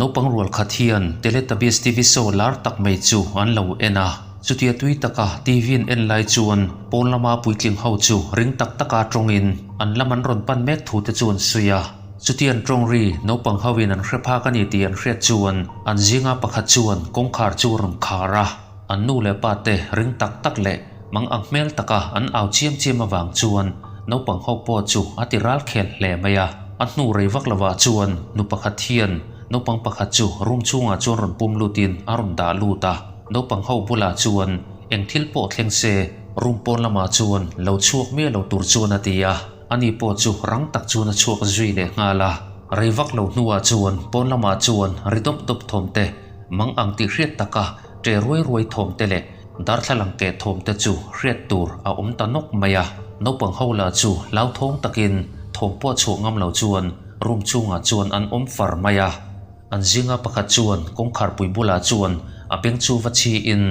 Naupang rual khat hian Teletubbies TV show lar tak mai chu an lo en a. Chutia tui taka TV an en lai chuan pawn lama puitling ho chu ring tak taka tawngin an lam an rawn pan mek thu te chu an sawi a. Chutia an tawng ri naupang hoin an hre phak a ni tih an hriat chuan an zinga pakhat chuan kawngkhar chu a rawn khar a. An nu leh pa te ring tak tak leh mang ang hmel taka an au chiam chiam avang chuan naupang ho pawh chu a ti ral khel hle mai a. A hnu rei vak lovah chuan nu pakhat hian naupang pakhat chu room chhungah chuan rawn pum lutin a rawn dah lut a. Naupang ho bulah chuan eng thil pawh thleng se room pawn lamah chuan lo chhuak miah lo tur chuan a ti a. Ani pawh chu rang tak chuan a chhuak zui leh nghal a. Rei vak lo hnuah chuan pawn lamah chuan ri dawp dawp thawm te mang ang tih hriat taka Ṭe ruai ruai thawm te leh darthlalang keh thawm te chu hriat tur a awm ta nawk mai a. Naupang ho lah chu hlauthawng takin thawm pawh chhuah ngam lo chuan room chhungah chuan an awm far mai a. An zinga pakhat chuan kawngkhar pui bulah chuan a beng chu va chhiin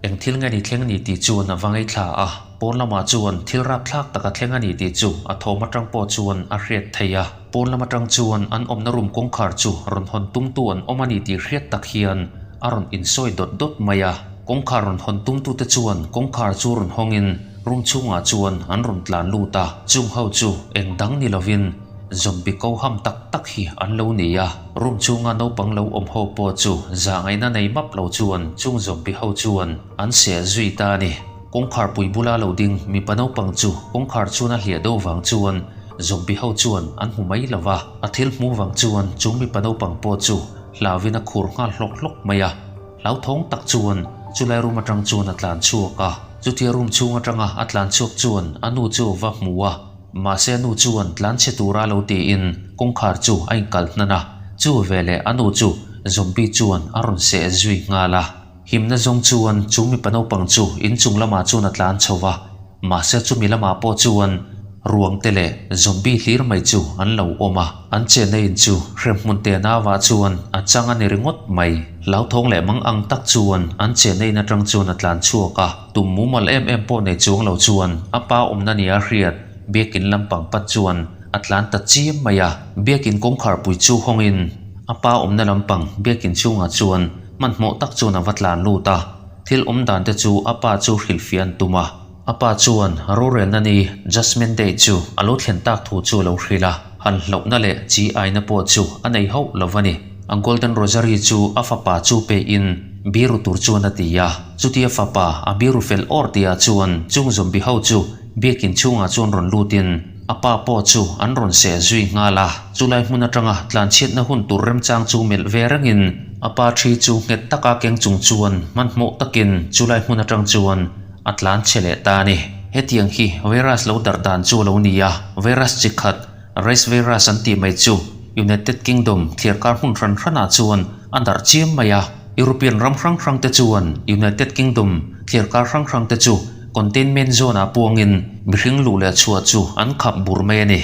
eng thil nge ni thleng ni tih chuan a va ngaihthla a. Pawn lamah chuan thil rapthlak taka thleng a ni tih chu a thawm atang pawh chuan a hriat theih a. Pawn lam atang chuan an awmna room kawngkhar chu rawn hawn tumtu an awm a ni tih hriat tak hian a rawn insawi dawt dawt mai a. Kawngkhar rawn hawn tumtute chuan kawngkhar chu rawn hawngin room chhungah chuan an rawn tlan lut a. Chung ho chu eng dang ni lovin zombie ko ham tak tak hi an lo ni a. Room chhunga naupang lo awm ho pawh chu zahngaihna nei map lo chuan chung zombie ho chuan an seh zui ta a ni. Kawngkhar pui bula lo ding mipa naupang chu kawngkhar chuan a hliah deuh vang chuan zombie ho chuan an hmu mai lo va, a thil hmu vang chuan chung mipa naupang pawh chu hlauin a khur nghal hlawk hlawk mai a. Hlauthawng tak chuan chulai room atang chuan a tlan chhuak a, chutia room chhung atanga a tlan chhuak chuan a nu chu va hmu a, mahse a nu chuan tlan chhe tura lo tiin kawngkhar chu a inkalh hnan a, chu veleh a nu chu zombie chuan a rawn seh zui nghal a. Himna zawng chuan chu mipa naupang chu inchung lamah chuan a tlan chho va, mahse chumi lamah pawh chuan ruang te leh zombie hlir mai chu an lo awm a, an chenna in chu hremhmun te nauvah chuan a chang a ni ringawt mai. Hlauthawng leh mang ang tak chuan an chenna in atang chuan a tlan chhuak a, tum mumal em em pawh nei chuang lo chuan a pa awmna nia hriat biakin lampang pat chuan a tlan ta chiam mai a. Biakin kawngkharpui chu hawngin a pa awmna lampang biakin chhungah chuan Hmanhmawh tak chuan a va tlan lut a, thil awm dan te chu a pa chu hrilhfiah an tum a. A pa chuan rorelna ni, Judgement Day, chu a lo thlen tak thu chu a lo hrilh a, han hlauhna leh chi aina pawh chu a nei hauh lo va ni. A Golden Rosary chu a fapa chu pein biru tur chuan a ti a, chutia fapa a biru fel awr tihah chuan chung zombie ho chu biakin chhungah chuan rawn lutin a pa pawh chu an rawn seh zui nghal a. Chulai hmun atanga tlanchhiatna hun tur remchang chu melh ve rengin A pa thi chu nghet taka keng chung chuan hmanhmawh takin chulai hmun atang chuan a tlan chhe leh ta a ni. Hetiang hi virus lo darh dan chu a lo ni a, virus chi khat, Race virus an tih mai chu United Kingdom thliarkar hmun hran hranah chuan a darh chiam mai a. European ram hrang hrang te chuan United Kingdom thliarkar hrang hrang te chu containment zone ah puangin mihring luh leh chhuah chu an khap bur mai a ni.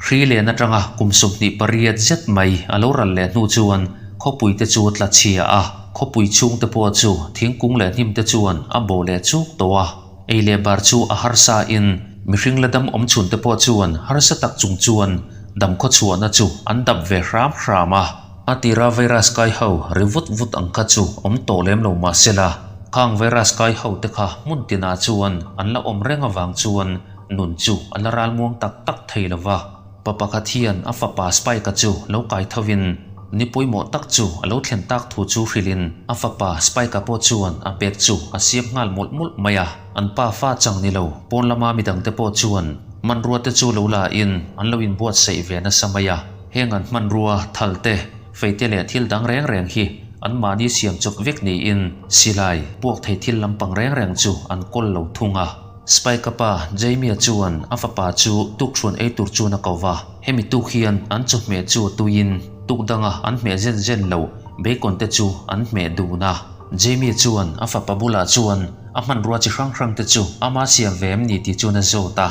Hri len atanga kum 28 zet mai a lo ral leh hnu chuan Khawpui te chu tla chhia a, khawpui chhung te pawh chu thingkung leh hnim te chuan a bawh leh chuk tawh a. Ei leh bar chu a harsa in mihring la dam awm chhun te pawh chuan harsa tak chung chuan dam khaw chhuahna chu an dap ve hram hram a. A tira virus kai ho ri vut vut ang kha chu awm tawh lem lo mah sela, khang virus kai ho te kha hmun tinah chuan an la awm reng avang chuan nun chu a la ralmuang tak tak thei lo va. Pa pakhat hian a fapa Spike-a chu lo kai thovin ni pawimawh tak chu a lo thlen tak thu chu hrilhin a fapa Spike-a pawh chuan a bag chu a siam nghal mawlh mawlh mai a. An pa fa chang ni lo pawn lama midangte pawh chuan hmanrua te chu lo la in an lo inbuatsaih ve nasa mai a. Heng an hmanrua thal te, fei te leh thil dang reng reng hi an mahni siam chawp vek niin silai puak thei thil lampang reng reng chu an kawl lo thung a. Spike-a pa Jamie-a chuan a fapa chu tukthuan ei tur chuan a ko va, hemi tuk hian an chawhmeh chu a tuiin tuk danga an hmeh zen zen lo bacon te chu an hmeh dun a. Jamie chuan a fapa bulah chuan a hmanrua chi hrang hrang te chu ama siam ve em ni tih chuan a zawt a.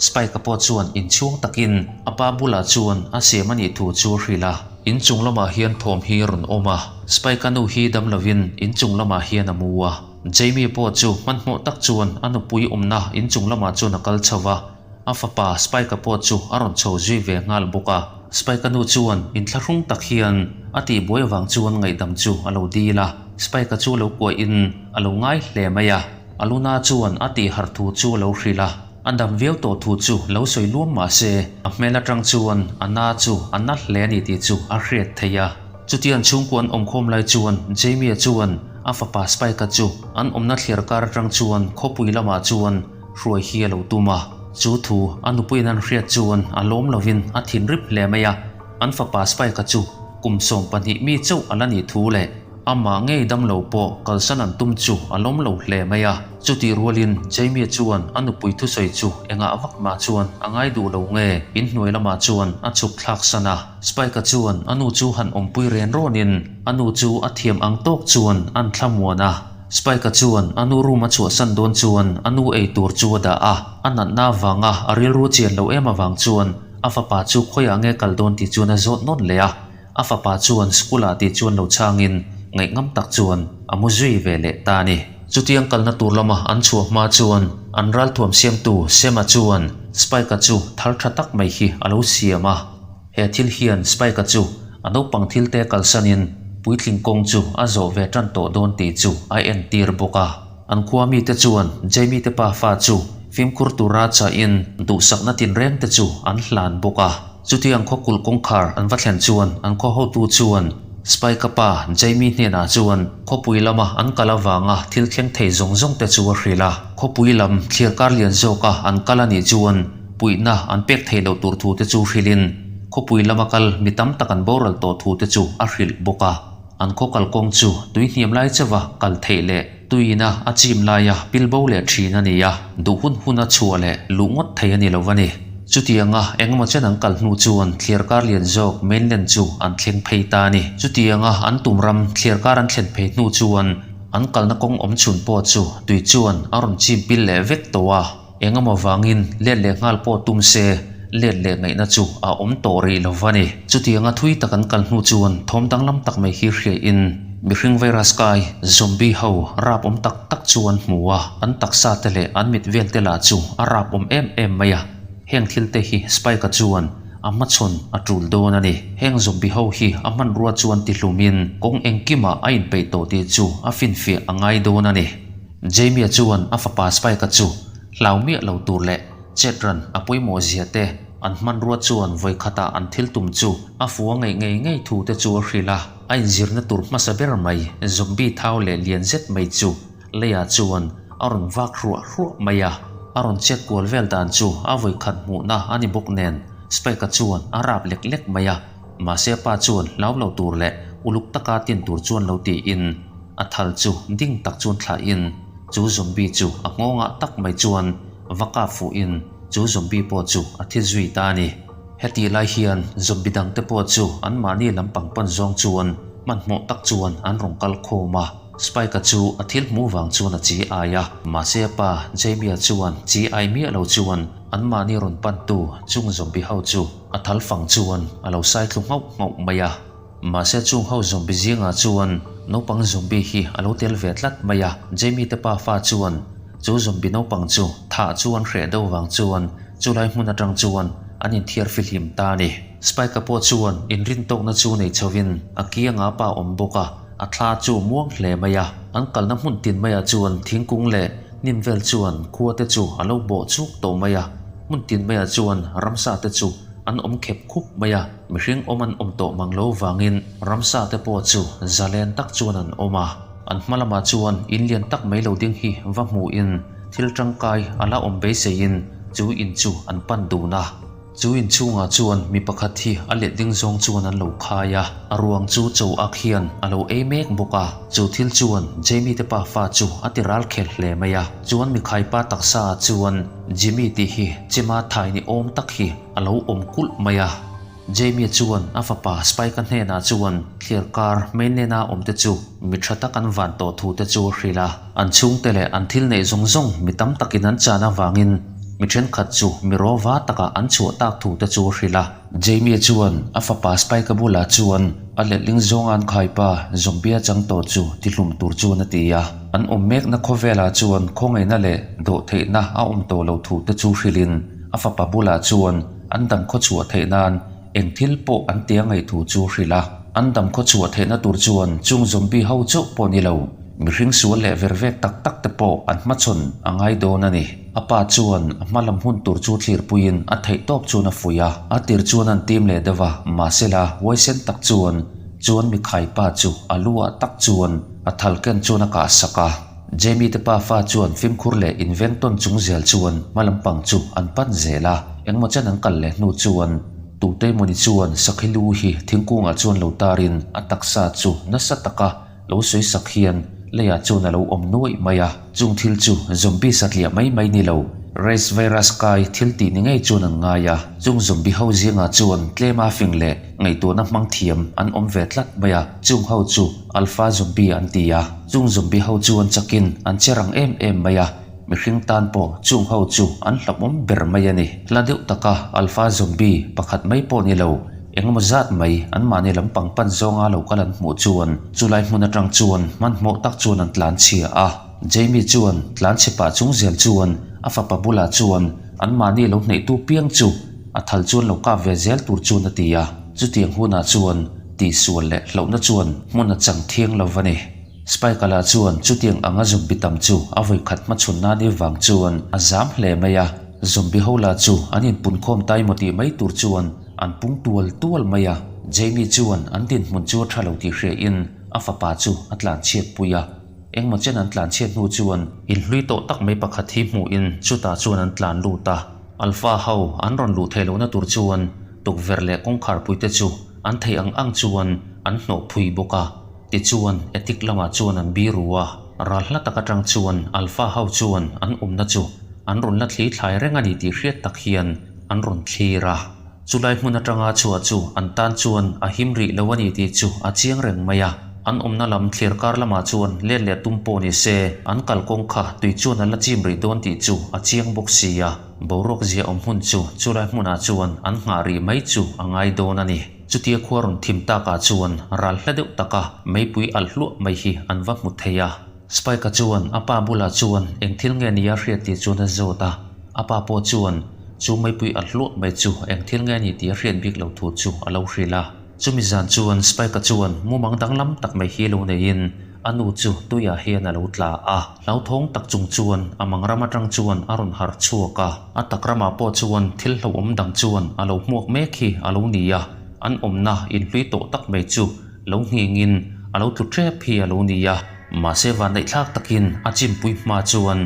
Spike-a pawh chuan inchhung takin a pa bulah chuan a siam a nih thu chu a hrilh a. Inchung lamah hian thawm hi rawn awm a, Spike-a nu hi dam lovin inchung lamah hian a mu a. Jamie pawh chu hmanhmawh tak chuan a nupui awmna inchung lamah chuan a kal chho va, a fapa Spike-a pawh chu a rawn chho zui ve nghal bawk a. Spike-a nu chuan inthlahrung tak hian a tihbuai avang chuan ngaihdam chu a lo dil a, Spike-a chu lo kuahin a lo ngai hle mai a. Aluna chuan a tihharh thu chu a lo hrilh a, a dam viau tawh thu chu lo sawi luam mah se, a hmel atang chuan a na chu a na hle a ni tih chu a hriat theih a. Chutiang chhungkua an awmkhawm lai chuan Jamie-a chuan a fapa Spike-a chu an awmna thliar kar atang chuan khawpui lamah chuan hruai hi a lo tum a. Chu thu a nupuiin an hriat chuan a lawm lovin a thinrip hle mai a, an fapa Spike-a chu kum 12 mi chauh a la nih thu leh amah ngei dam lo pawh kalsan an tum chu a lawm lo hle mai a. Chutih rualin Jamie chuan a nupui thusawi chu engah vak mah chuan a ngai duh lo nge inhnuai lamah chuan a chhuk thlak san a. Spike-a chuan a nu chu han awmpui ren rawnin a nu chu a thiam ang tawk chuan an thlamuan a. Spike-a chuan a nu room a chhuahsan dawn chuan a nu ei tur chu a dah a, a natna avanga a rilru chian loh em avang chuan a fapa chu khawiah nge kal dawn tih chuan a zawt nawt leh a. A fapa chuan school ah tih chuan lo chhangin ngaihngam tak chuan a mu zui ve leh ta a ni. Chutiang kalna tur lama an chhuah hma chuan an ralthuam siamtu Sema chuan Spike-a chu thal tha tak mai hi a lo siam a. He thil hian Spike-a chu a naupang thilte kalsanin puitling kawng chu a zawh ve tan tawh dawn tih chu a entir bawk a. An khua mite chuan Jamie te pafa chu fimkhur tura chahin duhsakna tinreng te chu an hlan bawk a. Chutiang khaw kulh kawngkhar an va thlen chuan an khaw hotu chuan Spike-a pa Jamie hnenah chuan khawpui lama an kal avanga thil thleng thei zawng zawng te chu a hrilh a. Khawpui lam thliarkar lian zawka an kal a nih chuan puihna an pek theih loh tur thu te chu hrilhin khawpui lama kal mi tam tak an boral tawh thu te chu a hrilh bawk a. An khaw kalkawng chu tui hniam lai chauha kal theih leh tuiina a chim laia pil bo leh thin a ni a, duh hun huna chhuah leh luh ngawt thei a ni lo a ni. Chutianga engemaw chen an kal hnu chuan thliarkar lian zawk mainland chu an thleng phei ta a ni. Chutianga an tum ram thliarkar an thlen phei hnu chuan an kalna kawng awm chhun pawh chu tui chuan a rawn chim pil leh vek tawh a. Engemaw vangin let leh nghal pawh tum se, let leh ngaihna chu a awm tawh rih lo va ni. Chutianga thui tak an kal hnu chuan thawm danglam tak mai hi hriain mihring virus kai, zombie ho, rap awm tak tak chu an hmu a, an taksa te leh an mit vel te lah chu a rap awm em em mai a. Heng thil te hi Spike-a chuan a hmachhawn a tul dawn a ni. Heng zombie ho hi a hmanrua chuan tihlumin kawng engkimah a inpeih tawh tih chu a finfiah a ngai dawn a ni. Jamie-a chuan a fapa Spike-a chu hlau miah lo tur leh chet ran a pawimawh zia te, an hmanrua chuan vawi khatah an thil tum chu a fu a ngaih ngei ngei thu te chu a hrilh a. A inzirna tur hmasa ber mai zombie thau leh lian zet mai chu leiah chuan a rawn vak hruah hruah mai a. A rawn chet kual vel dan chu a vawi khat hmuhna a ni bawk nen Spike-a chuan a rap lek lek mai a. Mahse a pa chuan hlau lo tur leh uluk taka tin tur chuan lo tiin a thal chu ding tak chuan thlahin chu zombie chu a nghawngah tak mai chuan va kap fuhin chu zombie pawh chu a thi zui ta a ni. Hetih lai hian zombie dangte pawh chu anmahni lampang pan zawng chuan hmanhmawh tak chuan an rawn kal khawm a. Spike-a chu a thil hmuh vang chuan a chi ai a, mahse a pa Jamie-a chuan chi ai miah lo chuan anmahni rawn pantu chung zombie ho chu a thal fang chuan a lo sai thlu nghauh nghauh mai a. Mahse chung ho zombie zingah chuan naupang zombie hi a lo tel ve tlat mai a, Jamie te pa fa chuan chu zombie naupang chu thah chu an hreh deuh vang chuan chulai hmun atang chuan an inthiar fihlim ta a ni. Spike-a pawh chuan inrintawkna chu nei chhovin a kiangah a pa awm bawk a, a thla chu muang hle mai a. An kalna hmun tin maiah chuan thingkung leh hnim vel chuan khua te chu a lo bawh chuk tawh mai a, hmun tin maiah chuan ramsa te chu an awm khep khup mai a, mihring awm an awm tawh mang lo vangin ramsa te pawh chu zalen tak chuan an awm a. An hma lamah chuan in lian tak mai lo ding hi va hmuhin thil tangkai a la awm beiseiin chu in chu an pan dun a. Chu in chhungah chuan mi pakhat hi a let ding zawng chuan an lo khai a, a ruang chu cho ak hian a lo ei mek bawk a. Chu thil chuan Jamie te pafa chu a ti ral khel hle mai a. Chuan mi khaipa taksa ah chuan Jimmy tih hi chema thai ni awm tak hi a lo awm kulh mai a. Jamie chuan a fapa Spike-a hnenah chuan thliar kar mainland-a awm te chu mi tha tak an van tawh thu te chu a hrilh a. An chhungte leh an thil neih zawng zawng mi tam takin an chan avangin mi thenkhat chu mi rawva takah an chhuah tak thu te chu a hrilh a. Jamie chuan a fapa Spike-a bulah chuan a letling zawnga an khaipa Zombie-a chang tawh chu tihlum tur chuan a ti a. An awm mekna khawvelah chuan khawngaihna leh dawhtheihna a awm tawh lo thu te chu hrilhin a fapa bulah chuan an dam khawchhuah theih nan. eng thil pawh an tia ngaih thu chu hrilh a. An dam khaw chhuah theihna tur chuan chung zombie ho chauh pawh ni lo, mihring sual leh ver vek tak tak te pawh an hmachhawn a ngai dawn a ni. A pa chuan a hma lam hun tur chu thlirpuiin a theih tawp chuan a fuih a, a tir chuan an tim leh deuh a, mahsela huaisen tak chuan chuan mikhai pa chu a lu ah tak chuan a thal ken chuan a kah sak a. Jamie te pa fa chuan fimkhur leh inveng tawn chung zel chuan hma lampang chu an pan zel a, engmaw chen an kal leh hnu chuan Tuteimawni chuan sakhi lu hi thingkungah chuan lo tarin a taksa chu nasa taka lo sawi sak hian leiah chuan a lo awm nuaih mai a, chung thil chu zombie satliah mai mai ni lo, race virus kai thil tih ni ngei chuan an ngai a, chung zombie ho zingah chuan tlema fing leh ngaihtuahna hmang thiam an awm ve tlat mai a, chung ho chu alpha zombie an ti a, chung zombie ho chu an chakin an che rang em em mai a, mihring tan pawh chung ho chu an hlauhawm ber mai a ni. Hla deuh taka alpha zombie pakhat mai pawh ni lo, Engemaw zat mai anmahni lampang pan zawnga lo kal an hmuh chuan chulai hmun atang chuan hmanhmawh tak chuan an tlan chhia a. Jamie chuan tlan chhe pah chung zel chuan a fapa bulah chuan anmahni lo hneihtu piang chu a thal chuan lo kap ve zel tur chuan a ti a. Chutiang hunah chuan tihsual leh hlauhna chuan hmun a chang thiang lo va ni. Spike-a lah chuan chutiang anga zombie tam chu a vawikhat hmachhawn nan i vang chuan a zam hle mai a. Zombie ho lah chu an inpunkhawm ta emaw tih mai tur chuan An pung tual tual mai a, Jamie chuan an dinhmun chu a tha lo tih hria in a fapa chu a tlan chhiat pui a. Engmaw chen an tlan chhiat hnu chuan inhlui tawh tak mai pakhat hi hmuh in chutah chuan an tlan lut a. Alpha ho an rawn luh theih lohna tur chuan tukverh leh kawngkhar pui te chu an theih ang ang chuan an hnawh phui bawk a. Tichuan attic lamah chuan an biru a, ral hla tak atang chuan Alpha ho chuan an awmna chu an rawn la thli thlai reng a ni tih hriat tak hian an rawn thlir a. Chulai hmun atanga chhuah chu an tan chuan a him rih lo a ni tih chu a chiang reng mai a. An awmna lam thlir kar lamah chuan let leh tum pawh ni se, an kalkawng kha tui chuan an la chim rih dawn tih chu a chiang bawk si a. Boruak zia awm hun chu chulai hmunah chuan an nghah rih mai chu a ngai dawn a ni. Chutia khua rawn thim takah chuan ral hla deuh taka meipui alh hluah mai hi an va hmu thei a. Spike-a chuan a pa bulah chuan eng thil nge nia hriat tih chuan a zawt a, a pa pawh chuan chu meipui a hluah mai chu eng thil nge ni tih a hriat bik lo thu chu a lo hrilh a. Chumi zan chuan Spike-a chuan mumang danglam tak mai hi lo neiin a nu chu tuiah hian a lo tla a, hlauthawng tak chung chuan a mang ram atang chuan a rawn harh chhuak a, a tak ramah pawh chuan thil hlauhawm dang chuan a lo hmuak mek hi a lo ni a, an awmna inhlui tawh tak mai chu Lo nghengin a lo tlu tep hi a lo ni a, mahse vanneihthlak takin a chimpui hma chuan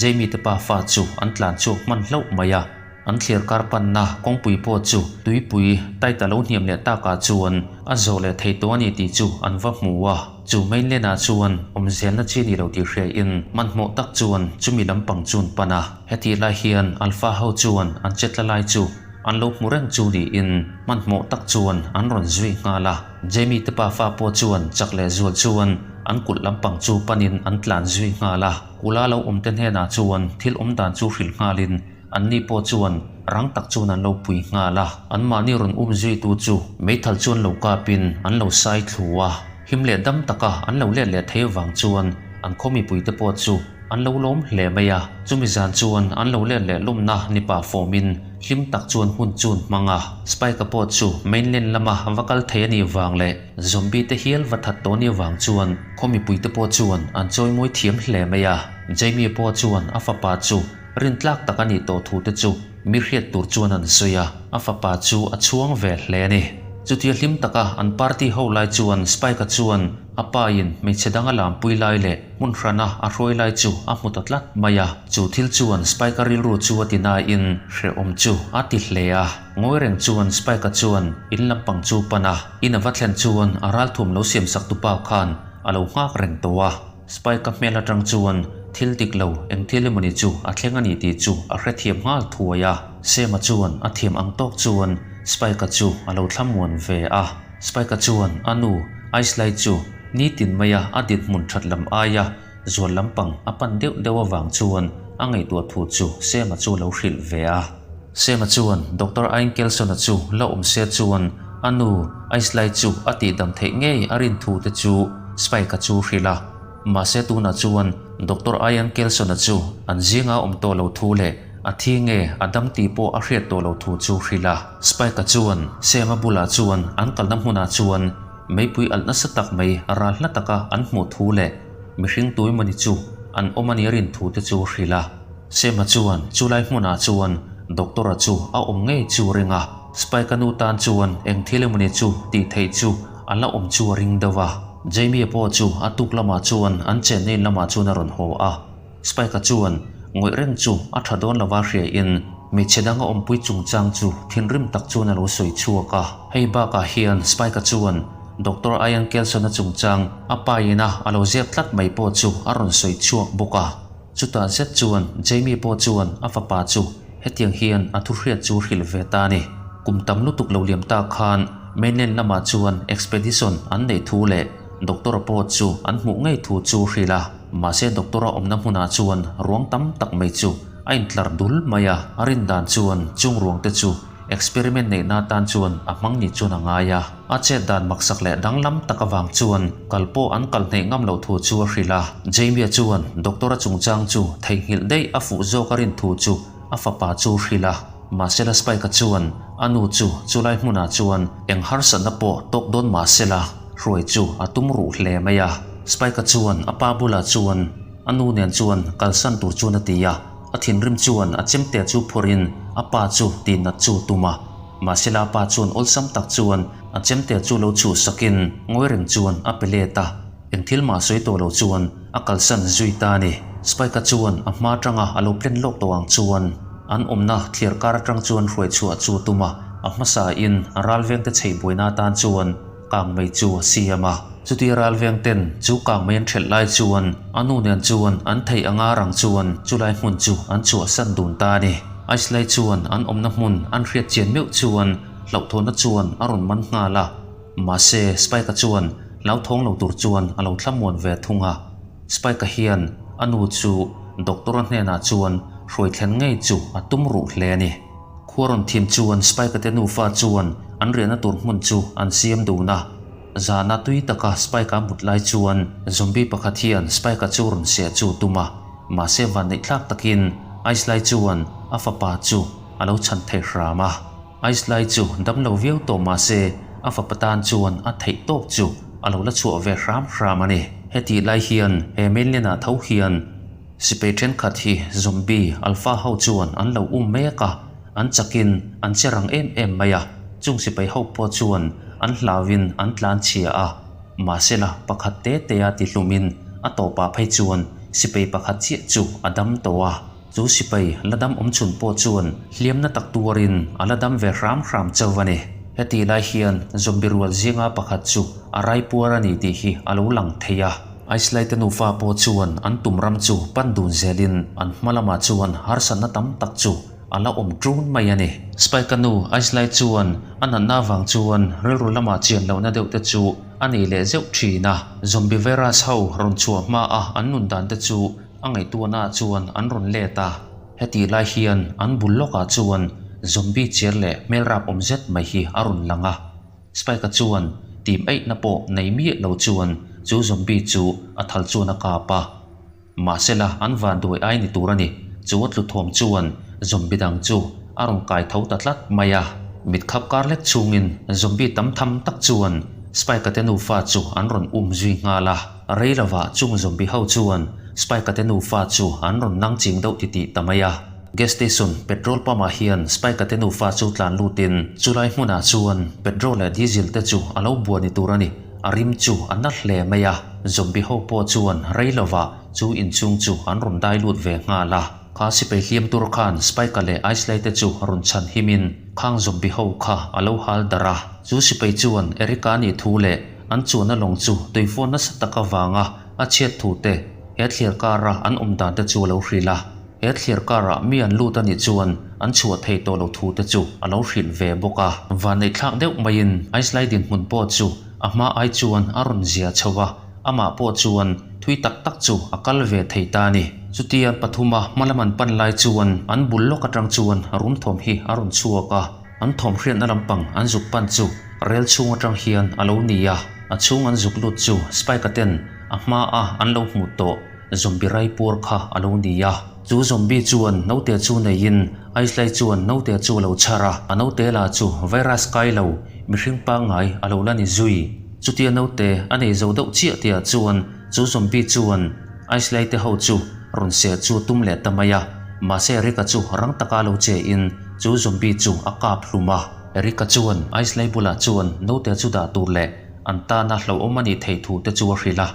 Jamie te pa fa chu an tlan chhuak hman hlauh mai a, an thlir kar panna kawngpui pawh chu tuipui tight a lo hniam leh takah chuan a zawh leh thei tawh a ni tih chu an va hmu a, chu mainland ah chuan awmzelna chi a ni lo tih hria in hmanhmawh tak chuan chumi lampang chu an pan a, hetih lai hian Alpha ho chuan an chetla lai chu An lo hmu reng chu niin hmanhmawh tak chuan an rawn zui nghal a. Jamie te pafa pawh chuan chak leh zual chuan an kulh lampang chu panin an tlan zui nghal a. Kula lo awm te hnenah chuan thil awm dan chu hrilh nghalin anni pawh chuan rang tak chuan an lo pui nghal a. Anmahni rawn um zuitu chu meithal chuan lo kapin an lo sai thlu a. Him leh dam taka an lo let leh thei avang chuan an khaw mipuite pawh chu An lo lawm hle mai a, chumi zan chuan an lo let leh lawmna ni pah fawmin hlim tak chuan hun chun hmang a. Spike-a pawh chu mainland lama va kal thei a nih vang leh zombie te hial va that tawh nih vang chuan khaw mipuite pawh chuan an chawimawi thiam hle mai a. Jamie pawh chuan a fapa chu rintlak tak a nih tawh thu te chu mi hriat tur chuan an sawi a, a fapa chu a chhuang ve hle a ni. Chutia hlim taka an party ho lai chuan Spike-a chuan A pa in hmeichhe dang a lampui lai leh hmun hrana a hruai lai chu a hmu ta tlat mai a. Chu thil chuan Spike-a rilru chu a ti nain hrehawm chu a ti hle a. Ngawi reng chuan Spike-a chuan in lampang chu pan a, in a va thlen chuan a ralthuam lo siam sak tupa khan a lo nghak reng tawh a. Spike-a hmel atang chuan thil dik lo eng thil emawni chu a thleng a ni tih chu a hrethiam nghal thuai a. Sam-a chuan a thiam ang tawk chuan Spike-a chu a lo thlamuan ve a. Spike-a chuan a nu Ice-Light chu nitin maia a dinhmun that lam aia zual lampang a pan deuh deuh avang chuan a ngaihtuah thu chu Sam-a chu lo hrilh ve a. Sam-a chuan Doctor Ian Kelson-a chu la awm se chuan a nu Ice-Light chu a tihdam theih ngei a rin thu te chu Spike-a chu hrilh a. Mahse tunah chuan Doctor Ian Kelson-a chu an zinga awm tawh lo thu leh. a thi nge a dam tih pawh a hriat tawh loh thu chu hrilh a. Spike-a chuan Sam-a bulah chuan an kalna hmunah chuan meipui alh nasa tak mai ral hla taka an hmuh thu leh mihring tui mawni chu an awm a nia rin thu te chu hrilh a. Sam-a chuan chulai hmunah chuan Doctor-a chu a awm ngei chu ring a. Spike-a nu tan chuan eng thil emawni chu tih theih chu a la awm chu a ring deuh a. Jamie-a pawh chu a tuk lamah chuan an chenna in lamah chuan a rawn haw a. Spike-a chuan ngawih reng chu a tha dawn lova hriain hmeichhe dang a awmpui chungchang chu thinrim tak chuan a lo sawi chhuak a. Hei bakah hian Spike-a chuan Doctor Ian Kelson-a chungchang a pa ina a lo zep tlat mai pawh chu a rawn sawi chhuak bawk a. Chutah zet chuan Jamie pawh chuan a fapa chu hetiang hian a thuhriat chu hrilh ve ta a ni. Kum tam lutuk lo liam tak khan mainland lamah chuan expedition an neih thu leh Doctor-a pawh chu an hmuh ngei thu chu hrilh a. Mahse Doctor-a awmna hmunah chuan ruang tam tak mai chu a intlar dul mai a, a rin dan chuan chung ruang te chu Experiment neihna atan chuan a hmang ni chuan a ngai a, a chet dan maksak leh danglam tak avang chuan kal pawh an kal hneih ngam loh thu chu a hrilh a. Jamie-a chuan doctor-a chungchang chu theihnghilh daih a fuh zawk a rin thu chu a fapa chu hrilh a. Mahsela Spike-a chuan a nu chu chulai hmunah chuan eng harsatna pawh tawk dawn mahsela hruai chu a tum ruh hle mai a. Spike-a chuan a pa bulah chuan a nu nen chuan kalsan tur chuan a ti a. A thinrim chuan a chemte chu phawrhin a pa chu tihnat chu a tum a. Mahsela a pa chuan awlsam tak chuan a chemte chu lo chhuhsakin ngawi reng chuan a pe let a. Eng thil mah sawi tawh lo chuan a kalsan zui ta a ni. Spike-a chuan a hma atanga a lo plan lawk tawh ang chuan an awmna thliar kar atang chuan hruai chhuah chu a tum a. A hmasain a ralvengte chheih buaina atan chuan Kangmei chu a siam a. Chuti ralveng ten chu kangmei an ṭhelh lai chuan a nu nen chuan an theih anga rang chuan chulai hmun chu an chhuahsan dun ta a ni. Ice lai chuan an awmna hmun an hriat chian meuh chuan hlauhthawnna chuan a rawn man nghal a. Mahse, Spike-a chuan hlauthawng lo tur chuan a lo thlamuan ve thung a. Spike-a hian a nu chu doctor-a hnenah chuan hruai thlen ngei chu a tum ruh hle a ni. Khua rawn thim chuan Spike-a te nufa chuan an riahna tur hmun chu an siam dun a. Zana tui taka Spike-a mut lai chuan zombie pakhat hian Spike-a chu rawn seh chu tum a, mahse vanneih thlak takin Ice lai chuan a fapa chu a lo chhan thei hram a. Ice lai chu dam lo viau tawh mahse a fapa tan chuan a theih tawk chu a lo la chhuah ve hram hram a ni. Hetih lai hian he mainland-ah tho hian Sipai thenkhat hi zombie alpha ho chuan an lo um mek a, an chakin an che rang em em mai a, chung sipai ho pawh chuan an hlauin an tlan chhia a, mahsela pakhat te te a ti hlumin a tawpah phei chuan sipai pakhat chiah chu a dam tawh a, chu sipai la dam awm chhun pawh chuan hliamna tak tuarin a la dam ve hram hram chauh a ni. Hetih lai hian zombie rual zinga pakhat chu a raipuar a ni tih hi a lo lang thei a. Icelite nufa pawh chuan an tum ram chu pan dun zelin an hma lamah chuan harsatna tam tak chu a la awm ṭun mai a ni. Spike-a nu Icelite chuan a natna avang chuan rilru lamah chian lohna deuh te chu a nei leh zeuh ṭhin a. Zombie virus ho rawn chhuah hma a an nun dan te chu a ngaihtuahnaah chuan an rawn let a. Hetih lai hian an bul lawkah chuan zombie cher leh hmel rap awm zet mai hi a rawn lang a. Spike-a chuan tim eihna pawh nei miah lo chuan chu zombie chu a thal chuan a kap a. Mahsela an van duai ai ni tur a ni, chu a tlu thawm chuan zombie dang chu a rawn kai tho ta tlat mai a. Mit khap kar lek chungin zombie tam tham tak chuan Spike-a te nufa chu an rawn um zui nghal a. Rei lovah chung zombie ho chuan Spike-a te nufa chu an rawn nang ching deuh titih ta mai a. Gas station petrol pump ah hian Spike-a te nufa chu tlan lutin chulai hmunah chuan petrol leh diesel te chu a lo buai ni tur a ni. A rim chu a na hle mai a, zombie ho pawh chuan rei lovah chu inchhung chu an rawn dai lut ve nghal a. Kha sipai hliam tur khan Spike-a leh Iceley te chu rawn chhan himin khang zombie ho kha a lo hal darh a. Chu sipai chuan Erica nih thu leh an chuanna lawng chu tuifawn nasa tak avanga a chhiat thu te he thliar kara an awm dan te chu a lo hrilh a. He thliar karah mi an lut a nih chuan an chhuah thei tawh lo thu te chu a lo hrilh ve bawk a. Vanneihthlak deuh maiin Ice-lai dinhmun pawh chu a hma ai chuan a rawn zia chho a, amah pawh chuan thui tak tak chu a kal ve thei ta a ni. Chutia pathuma hmalam an pan lai chuan an bul lawk atang chuan rum thawm hi a rawn chhuak a, an thawm hriatna lampang an zuk pan chu rel chhung atang hian a lo ni a, a chhung an zuk lut chu Spike-a ten a hma a an lo hmuh tawh. Zombie raipuar kha a lo ni a. Chu zombie chuan naute chu neiin Aislai chuan naute chu a lo chhar a, a naute la chu virus kai lo mihring pangngai a lo la ni zui. Chutia naute a nei zo deuh chiah tihah chuan chu zombie chuan Aislai te ho chu rawn seh chu a tum leh ta mai a, mahse Erika chu rang taka lo che in chu zombie chu a kap hlum a. Erika chuan Aislai bulah chuan naute chu dah tur leh an tana hlauhawm a nih theih thu te chu a hrilh a.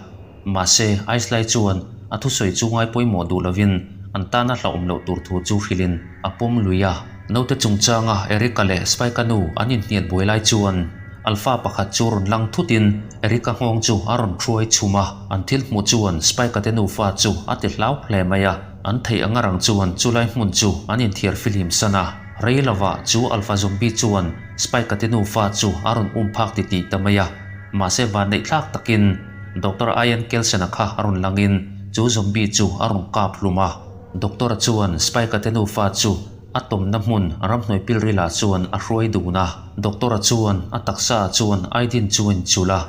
Mahse, Aislai chuan a thusawi chu ngai pawimawh duh lovin an tana hlauhawm loh tur thu chu hrilhin a pawm lui a. Naute chungchanga Erica leh Spike-a nu an inhniat buai lai chuan Alpha pakhat chu rawn lang thutin Erica nghawng chu a rawn hruai chhum a. An thil hmuh chuan Spike-a te nufa chu a ti hlau hle mai a. An theih anga rang chuan chulai hmun chu an inthiar fihlim san a. Rei lovah chu Alpha zombie chuan Spike-a te nufa chu a rawn um phak titih ta mai a. Mahse vanneih thlak takin Doctor Ian Kelsen-a kha a rawn langin chu zombie chu a rawn kap hlum a. Doctor-a chuan Spike-a te nufa chu a tawmna hmun ramhnuai pilrilah chuan a hruai dun a. Doctor-a chuan a taksa ah chuan Aidin chu a inchulh a,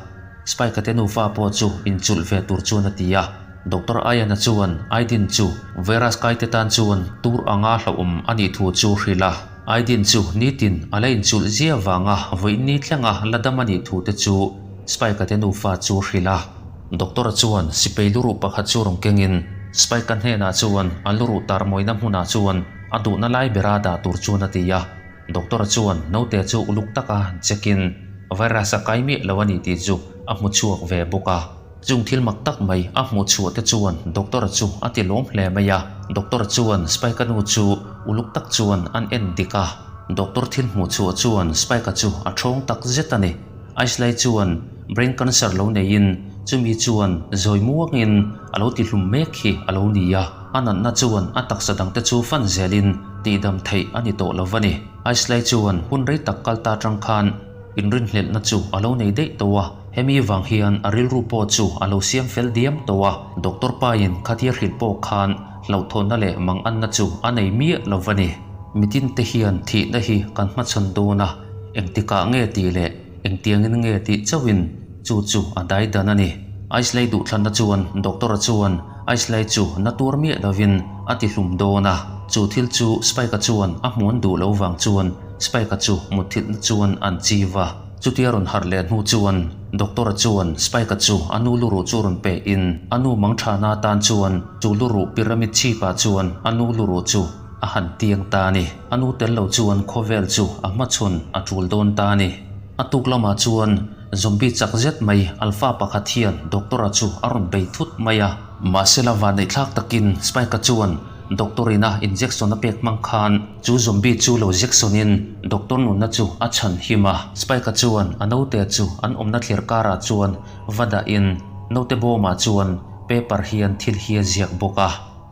Spike-a te nufa pawh chu inchulh ve tur chuan a ti a. Doctor Ian-a chuan Aidin chu virus kaite tan chuan tur anga hlauhawm a nih thu chu hrilh a. Aidin chu nitin a la inchulh zia vanga vawiin thlenga la dam a nih thu te chu Spike-a te nufa chu hrilh a. Doctor-a chuan sipei luruh pakhat chu rawn kengin Spike-a hnenah chuan a luruh tar mawina hmunah chuan a duhna lai bera dah tur chuan a ti a. Doctor-a chuan naute chu uluk taka check-in virus a kai miah lo a ni tih chu a hmu chhuak ve bawk a. Chung thil mak tak mai a hmuh chhuah te chuan Doctor-a chu a ti lawm hle mai a. Doctor-a chuan Spike-a nu chu uluk tak chuan an en dik a. Doctor thil hmuh chhuah chuan Spike-a chu a thawng tak zet a ni. Aislai chuan brain cancer lo neiin chumi chuan zawi muangin a lo tihlum mek hi a lo ni a. A natna chuan a taksa dangte chu fan zelin tihdam theih a ni tawh lo va ni. Aislai chuan hun rei tak kal ta tang khan inrinhlelhna chu a lo nei daih tawh a. Hemi vang hian a rilru pawh chu a lo siam fel diam tawh a. Doctor pain khatia hrilh pawh khan hlauhthawnna leh manganna chu a nei miah lo va ni. Mitin te hian thihna hi kan hmachhawn dawn a, engtikah nge tih leh engtiangin nge tih chauhin chu chu a dai dan a ni. Aisley duhthlanna chuan Doctor-a chuan Aisley chu na tuar miah lovin a ti hlum dawn a, chu thil chu Spike-a chuan a hmuan duh lo vang chuan Spike-a chu mutthilhna chuan an chiv a. Chutia rawn harh leh hnu chuan Doctor-a chuan Spike-a chu a nu luruh chu rawn peh in a nu mangthana atan chuan chu luruh pyramid chhipah chuan a nu luruh chu a han tiang ta a ni. A nu tel lo chuan khawvel chu a hmachhawn a tul dawn ta a ni. A tuk lamah chuan zombie chak zet mai Alpha pakhat hian Doctor-a chu a rawn bei thut mai a. Mahsela vanneihthlak takin Spike-a chuan Doctor ina injection a pek hmang khan chu zombie chu lo jection in Doctor nunna chu a chhan him a. Spike-a chuan a naute chu an awmna thlir karah chuan va dahin naute bawmah chuan paper hian thil hi a ziak bawk a.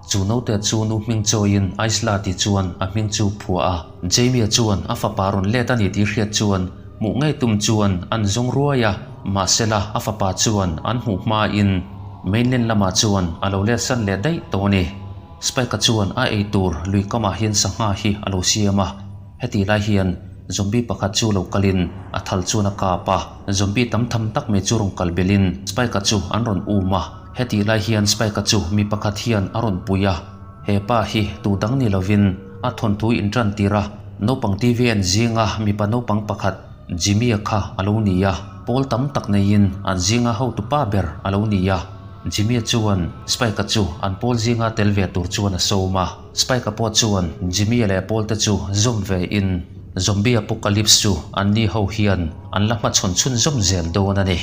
Chu naute chu nu hming chawiin Aisla ti chuan a hming chu phuah a. Jamie-a chuan a fapa rawn let a ni tih hriat chuan hmuh ngei tum chuan an zawng ruai a, mahsela a fapa chuan an hmuh hmain mainland lamah chuan a lo let san leh daih tawh a ni. Spike-a chuan a ei tur lui kamah hian sangha hi a lo siam a. Heti lai hian zombie pakhat chu lo kalin a thal chuan a kap a, zombie tam tham tak mai chu rawn kal belin Spike-a chu an rawn um a. Heti lai hian Spike-a chu mi pakhat hian a rawn pui a, he pa hi tu dang ni lovin a thawnthu intan tir a, naupang TV en zinga mipa naupang pakhat Jimmy-a kha a lo ni a, pawl tam tak neiin an zinga hotu pa ber a lo ni a. Jimmy-a chuan Spike-a chu an pawl zinga tel ve tur chuan a sawm a. Spike-a pawh chuan Jimmy-a leh pawl te chu zawm ve in Zombie Apocalypse chu anni ho hian an la hmachhawn chhunzawm zel dawn a ni.